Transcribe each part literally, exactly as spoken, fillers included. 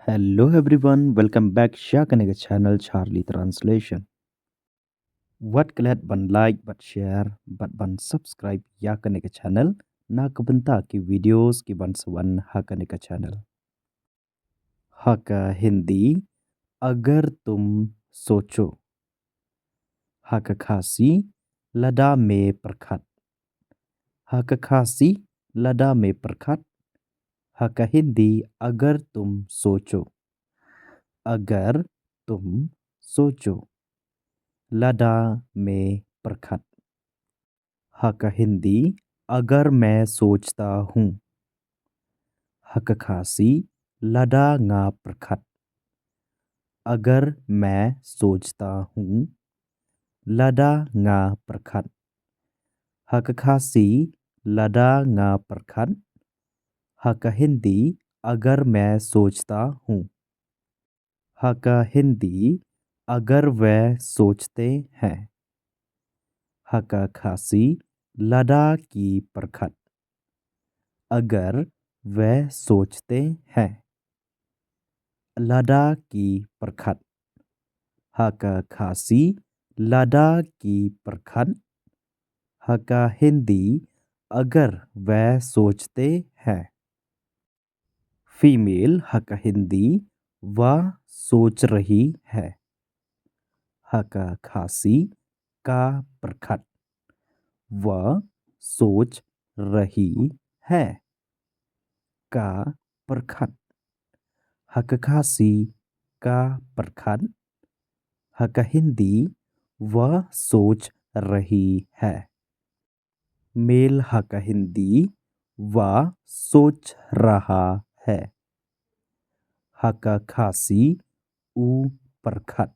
Hello everyone, welcome back sha kane ka channel Charlie Translation. Wat klet ban like, bad share, bad ban subscribe ïa kane ka channel na ka bynta ki videos ki ban sa wan ha kane ka channel. Ha ka Hindi, agar tum socho. Ha ka Khasi, lada me pyrkhat. Ha ka Khasi, lada me pyrkhat. Ha ka Hindi, agar tum socho. Agar tum socho. Lada me pyrkhat. Ha ka Hindi, agar main sochta hoon. Ha ka Khasi, lada nga pyrkhat. Agar main sochta hoon. Lada nga pyrkhat. Ha ka Khasi, lada nga pyrkhat. Ha ka Hindi, agar main sochta hoon. Ha ka Hindi, agar वह सोचते हैं. Ha ka Khasi, lada ki pyrkhat. Agar वह सोचते हैं. Lada ki pyrkhat. Ha ka Khasi, lada ki pyrkhat. Ha ka Hindi, agar वह सोचते हैं. Female, ha ka Hindi, वह सोच रही है. Ha ka Khasi, ka pyrkhat. वह सोच रही है. Ka pyrkhat. Ha ka Khasi, ka pyrkhat. Ha ka Hindi, वह सोच रही है. Male, ha ka Hindi, वह सोच रहा है. Ha ka Khasi, u pyrkhat.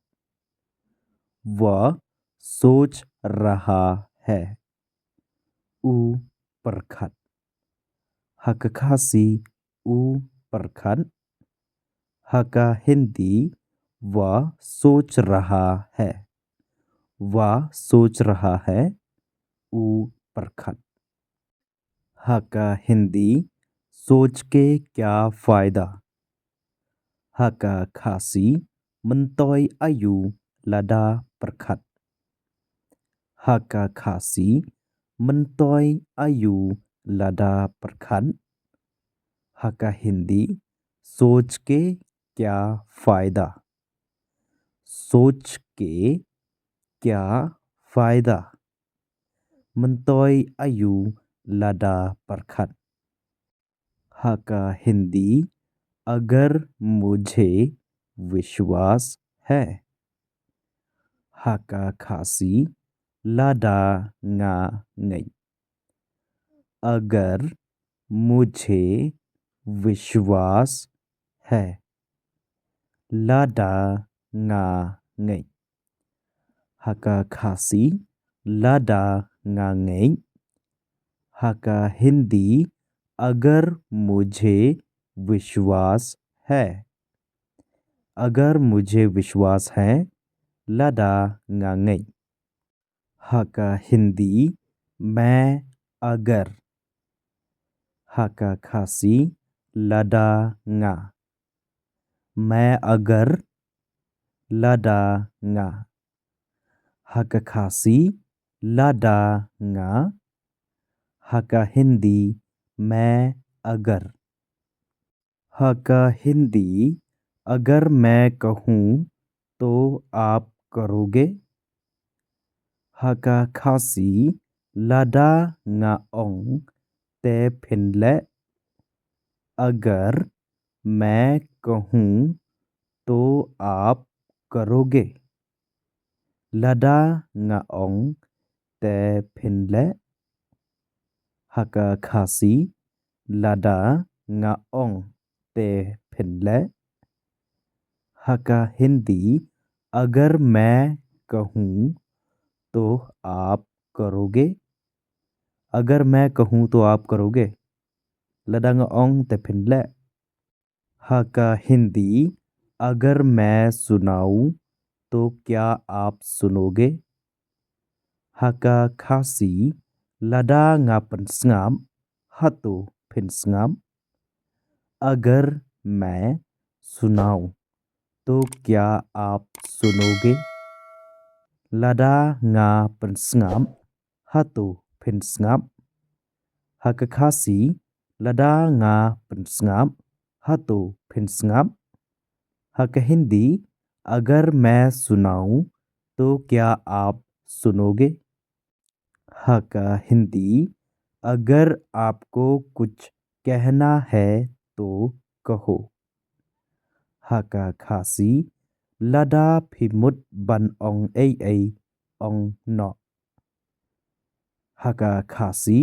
वह सोच रहा है. U pyrkhat. Ha ka Khasi, u pyrkhat. Ha ka Hindi, वह सोच रहा है. वह सोच रहा है. U pyrkhat. Ha ka Hindi, सोच के क्या फायदा. Ha ka Khasi, myntoi aïu lada pyrkhat. Ha ka Khasi, myntoi aïu lada pyrkhat. Ha ka Hindi, सोच के क्या फायदा. सोच के क्या फायदा. Myntoi aïu lada pyrkhat. Ha ka Hindi, अगर मुझे विश्वास है. Ha ka Khasi, lada nga ngeit. अगर मुझे विश्वास है. Lada nga ngeit. Ha ka Khasi, lada nga ngeit. Ha ka Hindi, अगर मुझे विश्वास है. अगर मुझे विश्वास है, lada nga ngeit. Ha ka Hindi, मैं अगर. Ha ka Khasi, lada nga. मैं अगर, lada nga. Ha ka Khasi, lada nga. Ha ka Hindi, मैं अगर. Ha ka Hindi, अगर मैं कहूँ तो आप करोगे. Ha ka Khasi, lada nga ong te phin leh. अगर मैं कहूँ तो आप करोगे. Lada nga ong te phin leh. Ha ka Khasi, lada nga ong te phin leh. Ha ka Hindi, अगर मैं कहूँ तो आप करोगे. अगर मैं कहूँ तो आप करोगे. Lada nga ong te phin leh. Ha ka Hindi, अगर मैं सुनाऊँ तो क्या आप सुनोगे. Ha ka Khasi, lada nga pynsngap, hato phin sngap. अगर मैं सुनाऊं, तो क्या आप सुनोगे? Lada nga pynsngap, hato phin sngap? Ha ka Khasi, lada nga pynsngap, hato phin sngap? Ha ka Hindi, अगर मैं सुनाऊं, तो क्या आप सुनोगे? Ha ka Hindi, अगर आपको कुछ कहना है, तो कहो। Ha ka Khasi, lada phi mut ban ong ei ei, ong noh. Ha ka Khasi,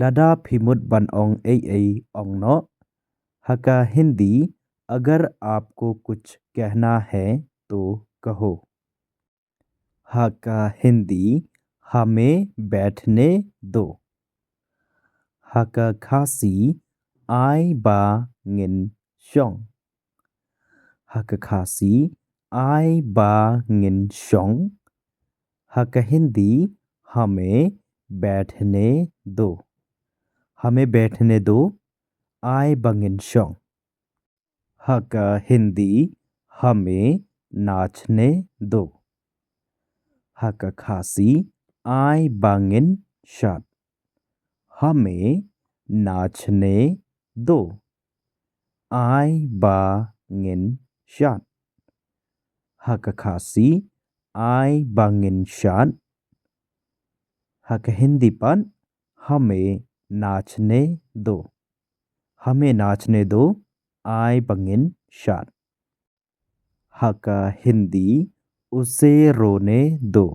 lada phi mut ban ong ei ei, ong noh. Ha ka Hindi, अगर आपको कुछ कहना है, तो कहो। Ha ka Hindi, हमें बैठने दो। Ha ka Khasi, ai ba ngin shong। Ha ka Khasi, ai ba ngin shong. Ha ka Hindi, हमें बैठने दो। हमें बैठने दो, ai ba ngin shong। Ha ka Hindi, हमें नाचने दो। Ha ka Khasi, ai ba ngin shad। हमें नाचने दो, ai ba ngin shad। Ha ka Khasi, ai ba ngin shad. Ha ka Hindi pat, हमें नाचने दो। हमें नाचने दो, ai ba ngin shad। Ha ka Hindi, उसे रोने दो।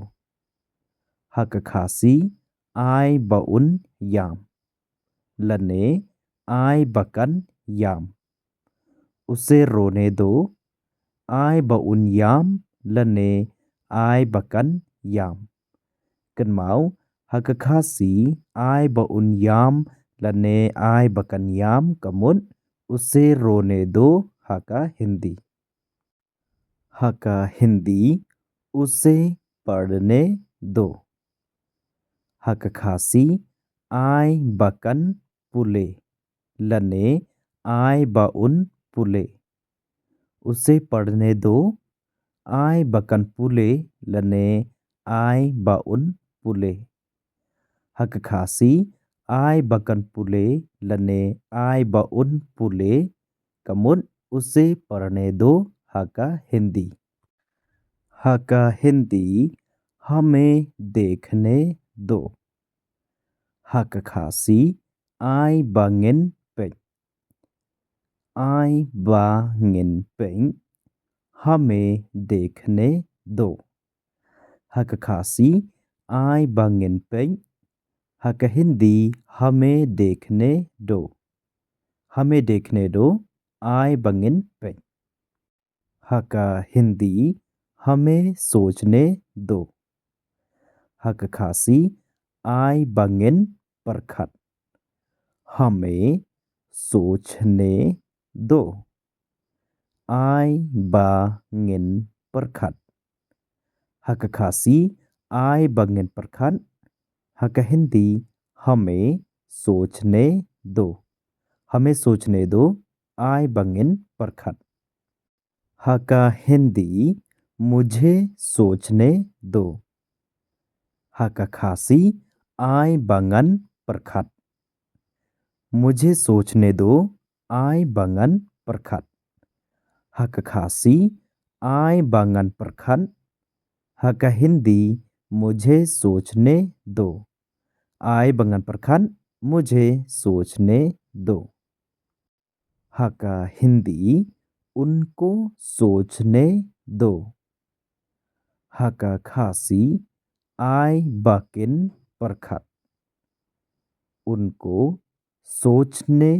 Ha ka Khasi, ai ba un ïam, lane ai ba kan ïam। उसे रोने दो, ai ba un ïam, lane ai ba kan ïam। Kynmaw, ha ka Khasi, ai ba un ïam, lane ai ba kan ïam, ka mut, उसे रोने दो, ha ka Hindi। Ha ka Hindi, उसे पढ़ने दो। Ha ka Khasi, ai ba kan pule, lane ai ba un pule। उसे पढ़ने दो, ai ba kan pule, lane ai ba un pule। Ha ka Khasi, ai ba kan pule, lane ai ba un pule, ka mut, उसे पढ़ने दो, ha ka Hindi। Ha ka Hindi, हमें देखने दो। Ha ka Khasi, ai ba ngin peit। Ai ba ngin peit, हमें देखने दो। Ha ka Khasi, ai ba ngin peit, ha ka Hindi, हमें देखने दो। हमें देखने दो, ai ba ngin peit। Ha ka Hindi, हमें सोचने दो। Ha ka Khasi, ai ba ngin pyrkhat। हमें सोचने दो, ai ba ngin pyrkhat। Ha ka Khasi, ai ba ngin pyrkhat. Ha ka Hindi, हमें सोचने दो। हमें सोचने दो, ai ba ngin pyrkhat। Ha ka Hindi, मुझे सोचने दो। Ha ka Khasi, ai ba ngan pyrkhat। मुझे सोचने दो, ai ba ngan pyrkhat। Ha ka Khasi, ai ba ngan pyrkhat. Ha ka Hindi, मुझे सोचने दो। Ai ba ngan pyrkhat, मुझे सोचने दो। Ha ka Hindi, उनको सोचने दो। Ha ka Khasi, ai ba kin pyrkhat। उनको सोचने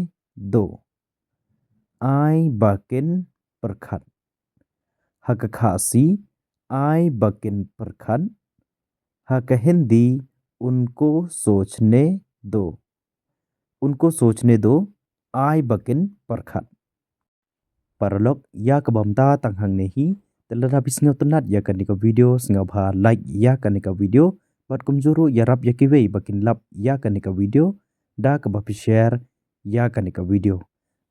दो। Ai ba kin pyrkhat। Ha ka Khasi, ai ba kin pyrkhat. Ha ka Hindi, उनको सोचने दो। उनको सोचने दो, ai ba kin pyrkhat। Paralok, ïa kaba mynta tang hangne hi, te lada phi sngewtynnat ïa kane ka video, sngewbha like ïa kane ka video, bad kumjuh ruh ïarap ïa kiwei ba kin lap ïa kane ka video, da kaba phi share ïa kane ka video.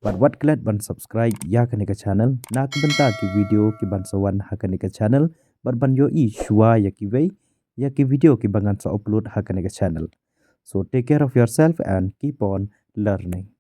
Bad wat klet ban subscribe ïa kane ka channel na ka bynta ki video ki ban sa wan ha kane ka channel, bad ban ïohi shuwa ïa kiwei ïa ki video ki ba ngan sa upload ha kane ka channel. So take care of yourself and keep on learning.